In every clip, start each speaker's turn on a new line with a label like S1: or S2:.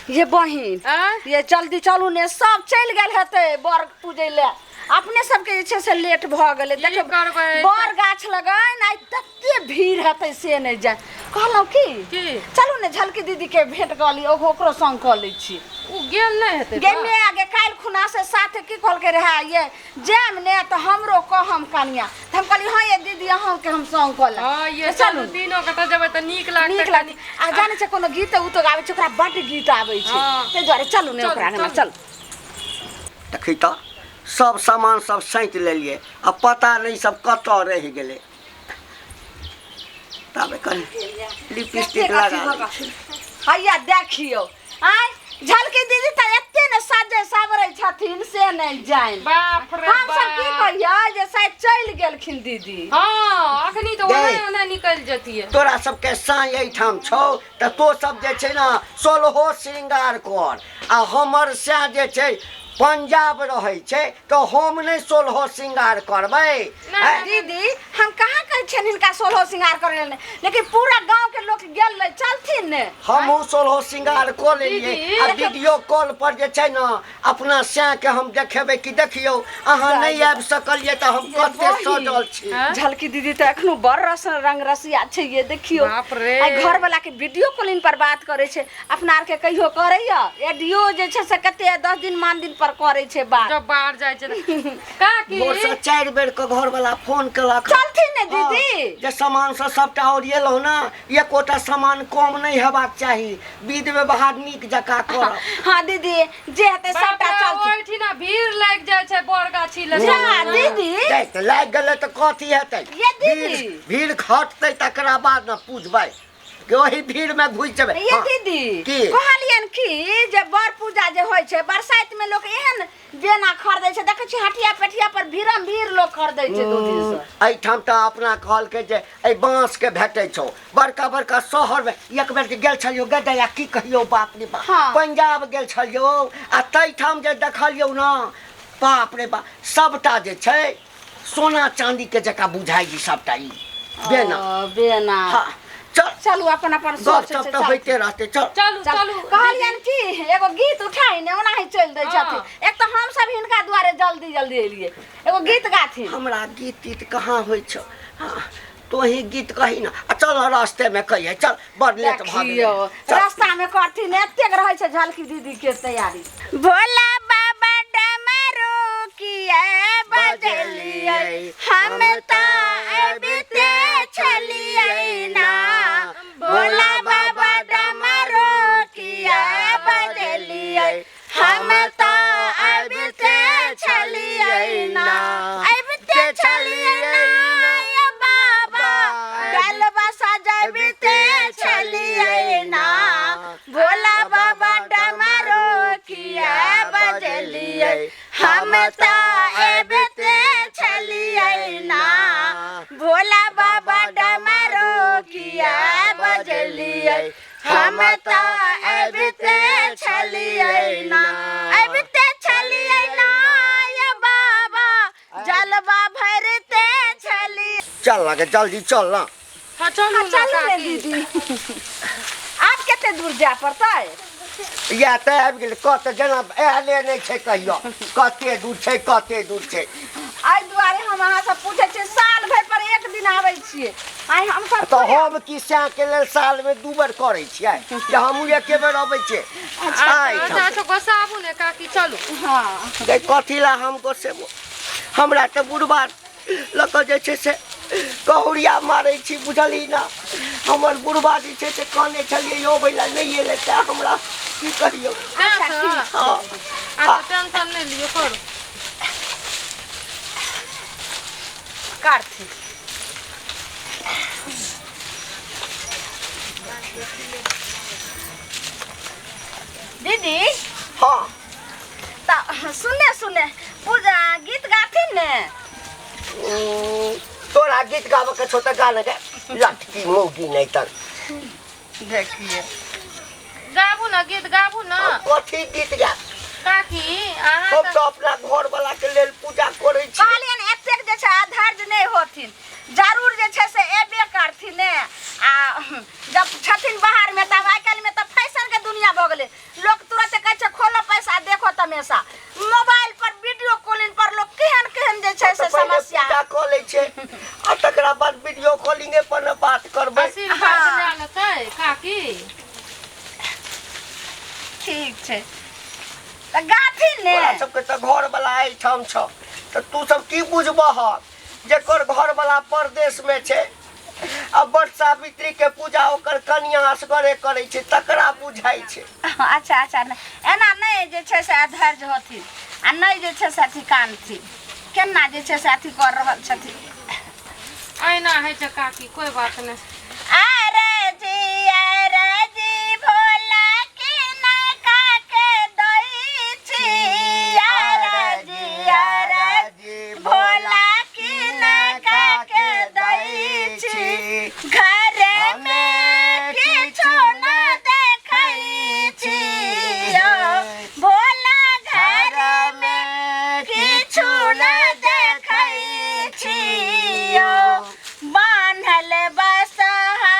S1: ये बहिन
S2: आँय?
S1: ये जल्दी चलू ने सब चलि गेल हेतै बर पूजै लए अपने सबके जे छै से लेट भऽ गेलै
S2: की
S1: देखियौ
S2: करबै?
S1: बर गाछ लगन आइ तते भीड़ हेतै से नहि जाय कहलहुँ की
S2: की?
S1: चलू ने झलकी दीदीके भेंट कऽ ली ओकरो संग कऽ लै छी
S2: ओ गेल नहि हेतै
S1: गे मे आगे काल्हि खुना से साथे की कहलकै रहए ये जायब ने तऽ हमरो कहम कनिया तऽ हम कहलियै हँ ये दीदी अहूँके हम संग कऽ लेब
S2: हँ ये
S1: तऽ चलू
S2: चलू तीनो कतऽ जेबै तऽ नीक लागतै
S1: नीक लागतै आ जानै छै कोनो गीत उत गाबै छै ओकरा बड्ड गीत आबै छै
S2: हँ।
S1: ताहि दुआरे चलू ने
S2: चलू,
S1: ओकरा अंगना
S2: चलू।
S1: चलू
S3: देखी तऽ सब सामान सब सैंत लेलियै आ पता नहि सब कतऽ रहि गेलै ताबे कनि लिपस्टिक लगा लै छी।
S1: हैया देखियौ आँय झलकी दीदी तऽ एते ने सजै सवरै छथिन से नहि जानि
S2: बाप रे
S1: हम सब की
S2: बाप।
S1: कहियै जे शायद चलि गेलखिन दीदी
S2: हँ अखनी तऽ
S3: गै।
S2: ओना ओना निकलि जतियै
S3: तोरा सबके साँइ एहिठाम छौ तऽ तो सब जे छै ने सोलहो श्रृंगार कर आ हमर सएह जे छै पंजाब रहै छै तऽ हम नहि सोलहो श्रृंगार करबै
S2: नहि।
S1: दीदी हम कहाँ कहै छियनि हिनका सोलहो श्रृंगार करै लए लेकिन पूरा गाँव के लोक गेल रहै चलथिन ने
S3: हमहूँ सोलहो श्रृंगार कऽ लेलियै
S2: दीदी।
S3: आ वीडियो कॉल पर जे छै ने अपना सएहके हम देखेबै कि देखियौ अहाँ नहि आबि सकलियै तऽ हम कते सजल छी
S2: हँ?
S1: झलकी दीदी तऽ एखनो बड़ रस रंग रसिया छै ये देखियौ
S2: बाप रे।
S1: आइ घर वाला के वीडियो कॉलिंग पर बात करै छै अपना आरके कहियो करैया एडियो जे छै से कते 10 दिन मान दिन पर करै छै बात
S2: जब बाहर जाइ छै तऽ- काकी
S3: भोरसँ 4 बेर के घरवाला फोन केलक
S1: चलथिन ने दीदी
S3: हँ, जे सामान सब सबटा ओरियेलहुँ ने एकोटा सामान कम नहि हेबाक चाही विध व्यवहार नीक जकाँ करब
S1: हाँ दीदी जे हेतै
S2: बाप
S1: सबटा
S2: रे,
S1: चलथिन
S2: ओहिठिना भीड़ लागि जाइ छै बर गाछी लग
S1: जा दीदी
S3: देख तऽ लागि गेलै तऽ कथी हेतै
S1: ये दीदी।
S3: भीड़ भीड़ खटतै तकरा बाद ने पूजबै कि ओही भीड़मे घुसि जेबै
S1: ये
S3: हँ।
S1: दीदी
S3: की?
S1: कहलियन की जे बर पूजा जे होइ छै बरसाइत में लोक एहन बेना खरीदै छै देखै छी हटिया पेटिया पर भीड़म भीड़ लोक खरीदै छै दू दिन से
S3: एहिठाम तऽ अपना कहलकै जे एहि बाँसके भेटै छौ बड़का बड़का शहरमे एक बेर जे गेल छलियौ गदया की कहियौ बाप रे बाप
S1: हाँ।
S3: पंजाब गेल छलियौ आ ताहिठाम जे देखलियौ ने बाप रे बाप सबटा जे छै सोना चांदी के जकाँ बुझाइ छै सबटा ई बेना
S1: ओ, बेना
S3: हाँ चल
S1: चलू अपन अपन
S3: गप
S1: सोच
S3: सप
S1: छै,
S3: तऽ
S1: चल।
S3: होइते रहतै चल
S2: चलू
S1: चल।
S2: चलू
S1: कहलियनि कि एगो गीत उठाई ने ओनाही चलि दै
S2: हाँ।
S1: छथिन एक तऽ हम सब हिनका दुआरे जल्दी जल्दी एलियै एगो गीत गाथिन
S3: हमरा गीत तीत कहाँ होइ छौ हाँ, तोही गीत कही ना आ चल रास्ते में कहिए चल बड़ लेट भऽ गेलै
S1: देखियौ
S3: चल।
S1: रास्ता में करथिन एतेक रहै छै झलकी दीदी के तैयारी भोला बाबा डमरू किया बजलियै हम तऽ अबिते छलियै ना भोला बाबा डमरू किया बजलियै हम तऽ अबिते छलियै ना अबिते छलियै ना ये बाबा गलबा सजबिते छलियै ना भोला बाबा डमरू किया बजलियै हम तऽ अबिते छलियै ना भोला बाबा डमरू किया बजलियै हम तऽ अबिते छलियै ना अबिते छलियै ना ये बाबा जलवा भरते छलियै
S3: चल लगे जल्दी चल ना
S2: हाँ चलू
S1: हाँ,
S2: ना
S1: चलू ने
S2: काकी
S1: दीदी आब कते दूर जाय पड़तै
S3: या तऽ आबि गेलै कत जेना आयले नहि छै कहियो कते दूर छै कते दूर छै
S1: एहि दुआरे हम अहाँ सब पूछै छियै साल भरि पर एक दिन आबै छियै आइ हम सब
S3: तऽ हम की सएहके लेल सालमे 2 बेर करै छियै जे हमहूँ एके बेर अबै छियै
S2: अच्छा
S3: अच्छा
S2: अच्छा अच्छा गोसाबू ने काकी चलू
S1: हँ
S3: गै कथी लए हम गोसेबो हमरा तऽ बुढ़बा लऽ कऽ जे छै से कहूरिया मारै छी बुझलही ना हमर बुढ़बा जे छै से कहने छलियै अबै लए नहि एलै तैँ हमरा की कहियौ
S2: अच्छा
S1: ठीक
S3: हँ
S2: अच्छा टेंशन नहि लियौ करू
S1: करथिन दीदी
S3: हँ
S1: तऽ सुने सुने पूजा गीत गाथिन ने
S3: तोरा गीत गाबऽ के छौ तऽ गा ने गे लटकी मौगी नहि तऽ
S1: देखिए
S2: गाबू ना गीत गाबू ना
S3: कथी गीत गा
S2: काकी अहाँ
S3: हम तऽ अपना घर वाला के लेल पूजा करै छी
S1: कहलियनि एतेक जे छै अधर्ज नहि होथिन जरूर जे छै से एबे करथिन ने आ जब छथिन बाहरमे तब आइ काल्हिमे तऽ फैशनके दुनिया भऽ गेलै लोक हमेशा मोबाइल पर वीडियो कॉलिंग पर लोग केहन केहन जे छै से
S3: तऽ पहिले
S1: समस्या
S3: पूजा कऽ लै छै आ तकरा बाद वीडियो कॉलिंगे पर ने बात करबै।
S2: आशीर्वाद लए लेतै काकी।
S1: ठीक छै तऽ गाथिन ने।
S3: तोरा सबके तऽ घरवला एहिठाम छौ तऽ तू सब की बुझबह जेकर घरवला परदेशमे छै आ वट सावित्री के पूजा ओकर कनिया असगरे करै छै तकरा बुझाइ छै।
S1: अच्छा अच्छा, नहि एना नहि जे छै से अधैर्य होथिन आ नहि जे छै से अथी कानथिन, केना जे छै से अथी कर रहल छथिन।
S2: अहिना होइ छै काकी, कोइ बात नहि।
S1: अरे जी अरे जी भोला की नका के दै छी, अरे जी अरे जी भोला की नका के दै छी, घर में किछु न देखै छी यौ, भोला घर में किछु न देखै छी यौ, बान्हल बसहा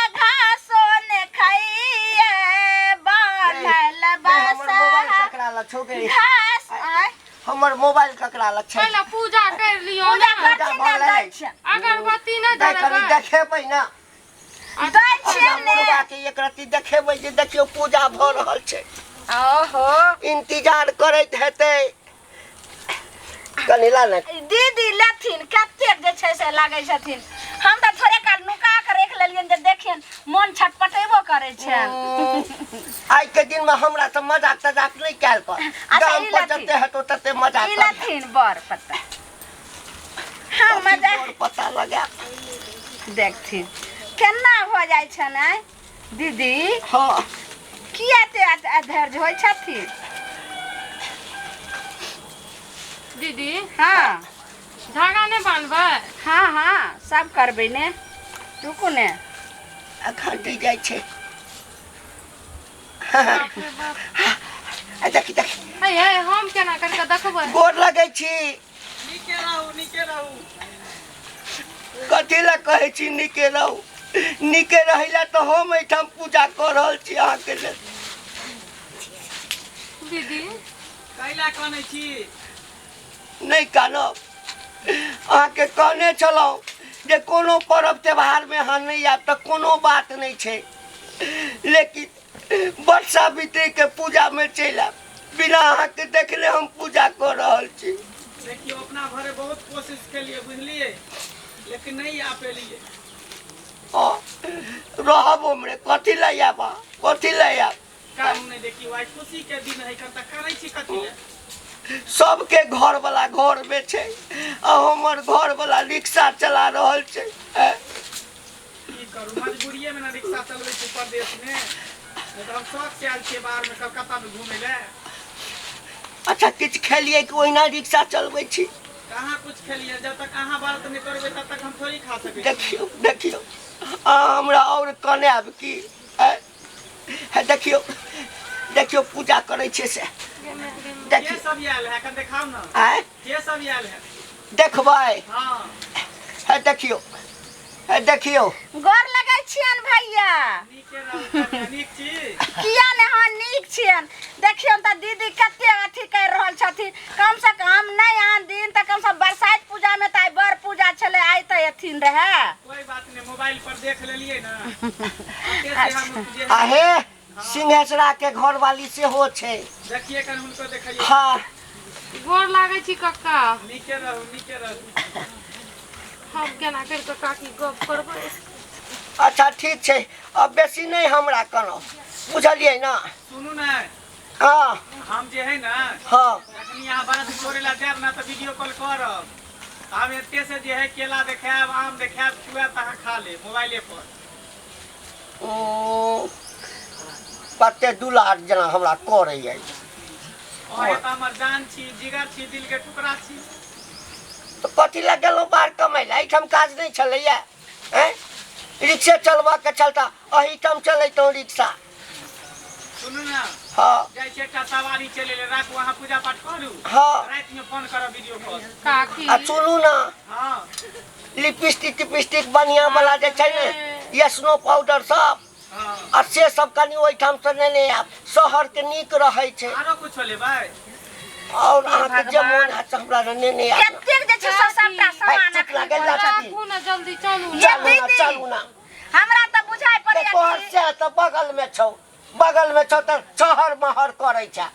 S1: घासो ने खाइए, बान्हल
S3: हमर मोबाइल
S1: बसहा
S3: ककरा लग छौ गे?
S1: घास आँय,
S3: हमर मोबाइल ककरा लग छै?
S2: पहिले पूजा कर लियौ
S1: पूजा
S2: ने।
S1: करथिन ने, दै छियनि।
S2: अगरबत्ती नहि
S3: देख कनी
S2: धरेबै?
S3: देखेबै ने।
S1: दै छियनि
S3: अपना
S1: ने।
S3: बुढ़बा के एक रत्ती देखेबै जे देखियौ पूजा भऽ रहल छै।
S1: ओहो
S3: इंतजार करैत हेतै। कनी ला ने।
S1: दीदी लेथिन कतेक जे छै से लागै छथिन, हम तऽ थोड़े काल नुका कऽ राखि लेलियनि जे देखियनि मोन छटपटेबो करै छनि।
S3: आइ के दिन में हमरा से मजाक तजाक नहीं कैल कर।
S1: अच्छा,
S3: गाम
S1: ई
S3: पर
S1: लथिन।
S3: जते हेतो तते मजाक
S1: ई
S3: कर।
S1: लेथिन बड़ पत्ता। हाँ मजा
S3: बड़ पता लगा
S1: देखथिन केना भऽ जाइ छनि। आँय दीदी,
S3: हाँ
S1: किया एते अधैर्य होइ छथिन?
S2: दीदी
S1: हाँ
S2: धागा नहि बान्हबै?
S1: हाँ हाँ सब करबै ने, रुकू ने।
S3: अखन जाइ छै।
S2: बाप रे बाप।
S3: आ देखी देखी।
S2: हे हे, हम केना करि कऽ देखबै?
S3: गोर लगै छी।
S4: नीके रहू, नीके रहू।
S3: कथी लए कहै छी नीके रहू? नीके रहै लए तऽ हम एहिठाम पूजा कऽ रहल छी अहाँके लेल।
S2: दीदी
S4: कैला कनै छी?
S3: नहि कानब। अहाँके कहने छलहुँ जे कोनो पर्व त्योहारमे अहाँ नहि आयब तऽ कोनो बात नहि छै, लेकिन वट सावित्रीके पूजामे चलि आयब। बिना अहाँके देखले हम पूजा कऽ रहल छी।
S4: देखियौ, अपना भरे बहुत कोशिश केलिए बुझलिए, लेकिन नहीं आ पेलिए।
S3: हँ, रहब ओमरे, कथी लए आयब अहाँ? कथी लए आयब?
S4: काम नहीं। देखियौ, आइ खुशी के दिन है, कत करै छी कथी लए?
S3: सबके घरवला घरमे छै आ हमर घरवला रिक्शा चला रहल छै। ऐं?
S4: की करू, मजबूरिये में ना रिक्शा चलबै छी परदेश में, नहीं तऽ हम शौक से आयल छियै बाहर में कलकत्ता में घूमै लए।
S3: अच्छा, किछु खेलियै कि ओहिना रिक्शा चलबै छी?
S4: कहाँ कुछ खेलिए, जब तक अहाँ व्रत नहीं करबै तब तक हम थोड़ी खा सकै छी।
S3: देखियौ देखियौ, अहाँ हमरा आओर कनायब की? ऐं? हे देखियौ देखियौ, पूजा करै छियै से
S4: के
S3: देखियौ।
S4: सब आयल है, कन देखाउ ना।
S3: आँय?
S4: के सब आयल है?
S3: देखबै?
S4: हाँ।
S3: हे देखियौ, हे देखियौ।
S1: गोर लगै छियनि भैया।
S4: नीके रहू कनिया, नीक छी?
S1: किया ने, हाँ नीक छियनि। देखियौन तऽ दीदी कते अथी करि रहल छथिन, कम से कम नहि आन दिन तऽ कम से कम बरसाइत पूजामे तऽ आइ बड़ पूजा छलै, आइ तऽ एथिन रहए।
S4: कोई बात नहीं, मोबाइल पर देख लेलिए ना। एते से हम जे
S3: आ हे सिंहेश्वरा के घरवाली सेहो छै।
S4: देखिए कन, हुनको देखिए।
S3: हाँ।
S2: गोर लागै छी कक्का।
S4: नीके रहू, नीके रहू।
S2: हम केना करि कऽ काकी गप करबै?
S3: अच्छा ठीक छै, अब बेसी नहि हमरा कहलहुँ, बुझलियै ने?
S4: सुनू ने।
S3: हाँ।
S4: हम जे है ना,
S3: हाँ,
S4: जखनी अहाँ व्रत छोड़े ला जायब ना तऽ वीडियो कॉल करब। हम एते से जे है केला देखायब, आम देखायब, खुआब, तऽ अहाँ खा लेब मोबाइले पर।
S3: कते दुलार जेना हमरा करैए।
S4: अहे तऽ हमर जान छी, जिगर छी, दिल के टुकड़ा छी।
S3: तऽ कथी लए गेलहुँ बाहर कमाइ लए? एहिठाम काज नहि छलैए? आँय, रिक्शे चलबऽके छल तऽ एहिठाम चलैतहुँ रिक्शा।
S4: सुनू ने।
S3: हाँ।
S4: जाइ छी एकटा सवारी चले ले, राखू, अहाँ पूजा पाठ करू।
S3: हाँ।
S4: राति में फोन करब वीडियो कॉल।
S2: काकी
S3: आ सुनू ने।
S4: हाँ।
S3: लिपस्टिक टिपस्टिक बढ़िआँ वाला जे छै ने, स्नो पाउडर सब
S4: हँ।
S3: आ से सब कनि ओहिठामसँ नेने आयब शहरके नीक रहै छै
S4: आरो कुछो लेबै
S3: और अहाँके जे मोन हैत से हमरा नेने आयब
S1: कतेक जे छै से सबटा सामान
S3: चुप लागल ला दीदी।
S2: राखू ने जल्दी चलू ने।
S3: चलू ना
S1: दीदी।
S3: चलू ना
S1: हमरा तऽ बुझाइ
S3: तऽ
S1: पड़ैया
S3: तोहर
S1: कि
S3: से तऽ बगलमे छौ बगलमे छौ तऽ शहर महर करै छै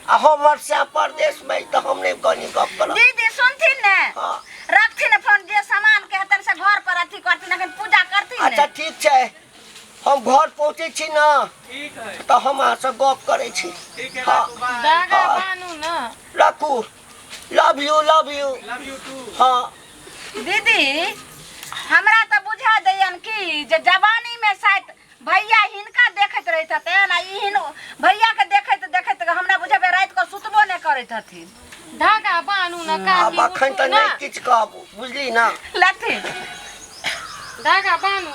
S3: आ हमर से परदेशमे तऽ हम नहि कनी गप करब
S1: दीदी सुनथिन ने
S3: हाँ।
S1: रखथिन फोन जे सामान के हेतन से घर पर अथी करथिन अखन पूजा करथिन
S3: अच्छा
S1: ने
S3: ठीक छै हम घर पहुँचै छी ने
S4: ठीक है
S3: तऽ हम अहाँसँ गप करै छी
S4: ठीक है
S3: हाँ।
S4: राखू बाय
S2: धागा
S3: हाँ।
S2: बानू ने
S3: राखू love you love you
S4: love you too
S3: हाँ
S1: दीदी हमरा तऽ बुझा दैयन कि जे जवानी में शायद भैया हिनका देखैत रहैत हथिन आ ई हिन भैया के देखैत देखैत हमरा बुझेबै राति कऽ सुतबो नहि करैत हथिन
S2: धागा बानू ने
S3: आब
S2: काकी
S3: अखन
S2: उठू
S3: तऽ
S2: ने
S3: नहि किछु कहब बुझली ने
S1: लथिन
S2: धागा बानू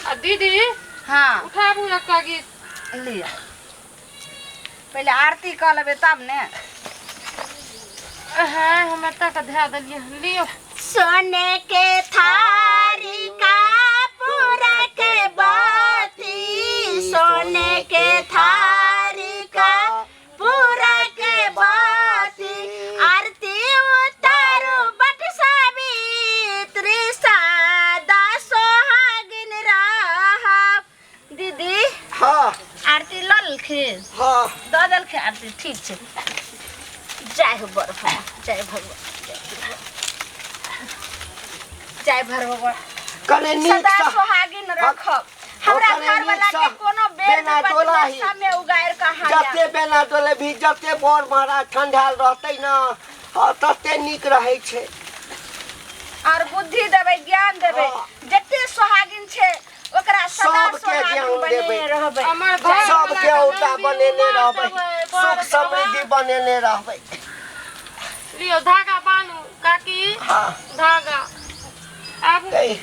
S2: आ दीदी
S1: हाँ
S2: उठाबू एकटा गीत
S1: लिअ पहिले आरती कऽ लेबै तब ने
S2: हाँ हम एतऽ के धए देलियै लियौ
S1: सोने के थारी का पूरा के बाती सोने के थारी का पूरा के बाती आरती उतारू बट सावित्री सादा सोहागिन रहब दीदी
S3: हाँ
S1: आरती लऽ लेलखिन
S3: हाँ
S1: दऽ देलखिन आरती ठीक छै जय हो बड़ भगवान जय भगवान जय भगवान
S3: कने नीक
S1: सदा
S3: सँ
S1: सोहागिन रखब हमरा
S3: कने
S1: घर वाला
S3: नीक
S1: के
S3: सँ
S1: कोनो बेर
S3: बेना
S1: विपत्ति
S3: डोला
S1: में
S3: ही।
S1: समय उगारि कहाँ
S3: जते बेना डोले भी जते बड़ महाराज ठंडाल रहतै ने हाँ तते नीक रहै छै
S1: और बुद्धि देबै ज्ञान देबै
S3: हाँ।
S1: जते सोहागिन छै ओकरा सदा
S3: सबके
S1: सोहागिन
S3: ज्ञान
S1: बनेने
S3: देबै।
S1: रहबै
S2: हमर घर
S3: सबके औटा बनेने रहबै सुख समृद्धि बनेने रहबै
S2: लियौ धागा बानू काकी
S3: हाँ
S2: धागा आबू
S3: गई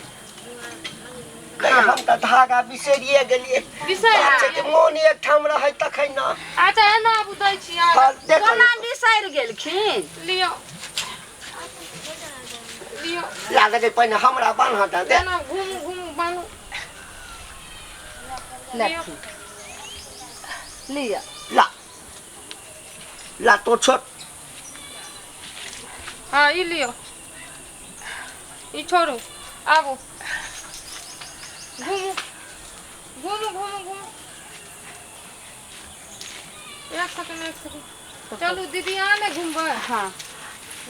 S3: गई हम तऽ धागा बिसरिए गेलियै
S2: बिसरि
S3: बात छै कि मोन एकठाम रहै तखन ने
S2: अच्छा एना आबू दै छी आब
S3: हाँ, देखो
S1: कोना बिसरि गेलखिन
S2: लियौ लियौ
S3: लागत जे पहिने हमरा बान्ह दे दे
S2: एना घुमू घुमू बानू
S1: लथिन लिअ
S3: ला ला तो छोट
S2: हाँ ई लियौ ई छोड़ू आबू घुमू घुमू घुमू घुमू एक सेकंड एक सेकंड चलू दीदी अहाँ ने घुमबै
S1: हाँ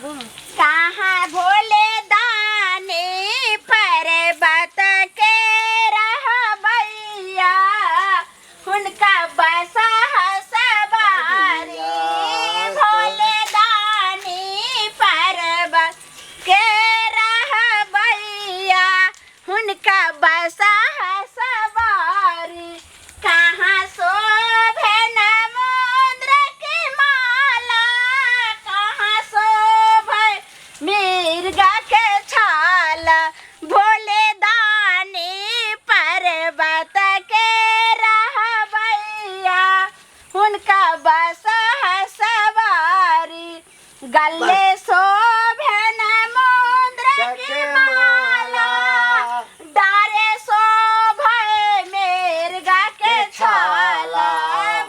S2: घुमू
S1: कहाँ भोले दानी पर्वत के रहबैया हुनका बसा सवारी भोले दानी पर्वत के रहबैया हुनका बसा सवारी कहाँ शोभे समुद्र के माला कहाँ शोभे मिर्गा के छाला भोले दानी पर्वत के रहबैया हुनका बस सवारी गले शोभे समुद्र के माला डारे शोभे मिर्गा के छाला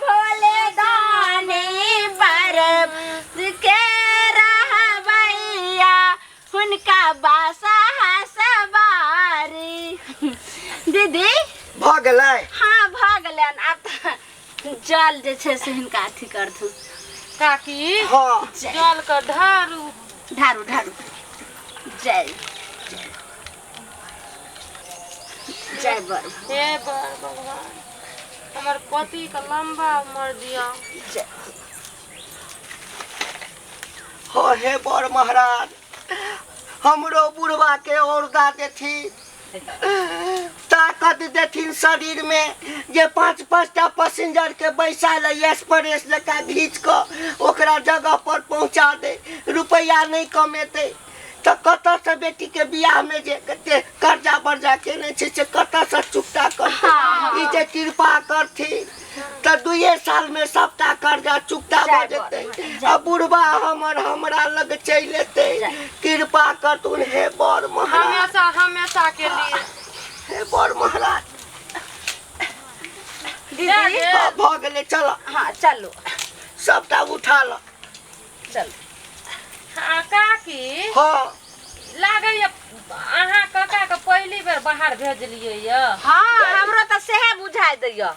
S1: भोले दानी पर्वत के रहबैया हुनका बासा सवारी दीदी
S3: भऽ गेलै
S1: हाँ भऽ गेलनि आब तऽ जल जे छै से हिनका अथी करथुन
S2: काकी
S3: हाँ
S2: जल के ढारू
S1: ढारू ढारू जय जय बर
S2: हे बर भगवान हमर पति के लंबा उम्र दिया
S1: जय
S3: हो हे बड़ महाराज हमरो बुढ़वा के औरदा देथिन ताकत देथिन शरीर में जे पाँच पाँच टा पैसेंजर के बैसा ले एक्सप्रेस जकाँ घीच कऽ ओकरा जगह पर पहुँचा दे रुपैआ नहि कमेतै तऽ कतऽसँ बेटीके बियाहमे जे कते कर्जा बर्जा केने छै से कतऽसँ चुकता करतै ई जे कृपा करथिन तऽ दुइए सालमे सभटा कर्जा चुकता भऽ जेतै आ बुढ़बा हमर हमरा लग चलि एतै कृपा करथुन हे बड़ महाराज
S2: हमेशा हमेशा के लिए
S3: हे बड़ महाराज
S1: दीदी
S3: हाँ, भऽ गेलै चल।
S1: हाँ चलू।
S3: सबटा उठा ल।
S1: चल।
S2: आ काकी।
S3: हाँ।
S2: लागैया अहाँ काका के पहली बेर बाहर भेजलियै ये।
S1: हाँ हमरो तऽ सेहे बुझाइ दैया।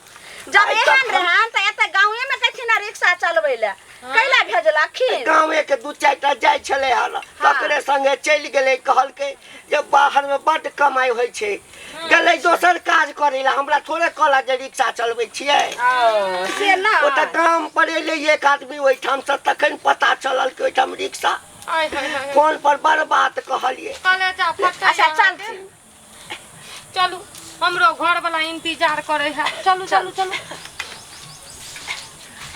S1: जब
S3: आइ तक
S1: एहन
S3: हम-
S1: रहन तऽ एतऽ गाँवे में कहथिन ना रिक्शा चलबै लए, कैला भेजलखिन?
S3: गाँवे के दू चारिटा जाइ छलै हन, तकरे संगे चलि गेलै। कहलकै जे बाहर में बड्ड कमाइ होइ छै, गेलै दोसर काज करै लए। हमरा थोड़े कहलक जे रिक्शा चलबै छियै।
S1: ओ से ना
S3: ओ तऽ काम पर एलै एक आदमी ओहिठामसँ, तखन पता चलल कि ओहिठाम रिक्शा।
S2: आय हाय हाय।
S3: फोन पर बड़ बात कहलियै।
S2: कलेजा फटै।
S1: अच्छा
S2: अहाँके।
S1: चलथिन।
S2: चलू, हमरो घर वाला इंतजार करे है। चलू चलू चलू।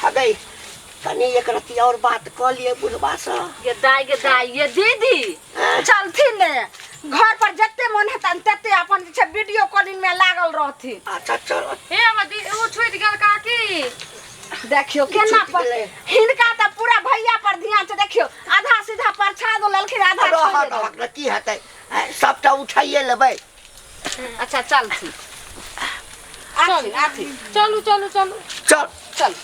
S3: हगै कनि एक रत्ती और बात कऽ लियै बुढ़बासँ।
S1: ये दाई गे दाई, ये दीदी चलथिन ने, घर पर जते मन हेतन तते अपन जे छै वीडियो कॉलिंग में लागल रहथिन।
S3: अच्छा चल।
S2: हे हमर दी ओ छूटि गेल काकी।
S1: देखियो केना
S3: छूटि
S1: पर
S3: गेलै।
S1: हिनका तऽ पूरा भैया पर ध्यान छै। देखियो आधा सीधा प्रसाद लेलखिन, आधा
S3: रहऽ
S1: छोड़ि
S3: दहक ने, की हेतै? आँय, सबटा उठाइए लेबै।
S1: देलखिन। अच्छा चलथिन, आथिन आथिन।
S2: चलू चलू चलू।
S3: चल
S1: चल।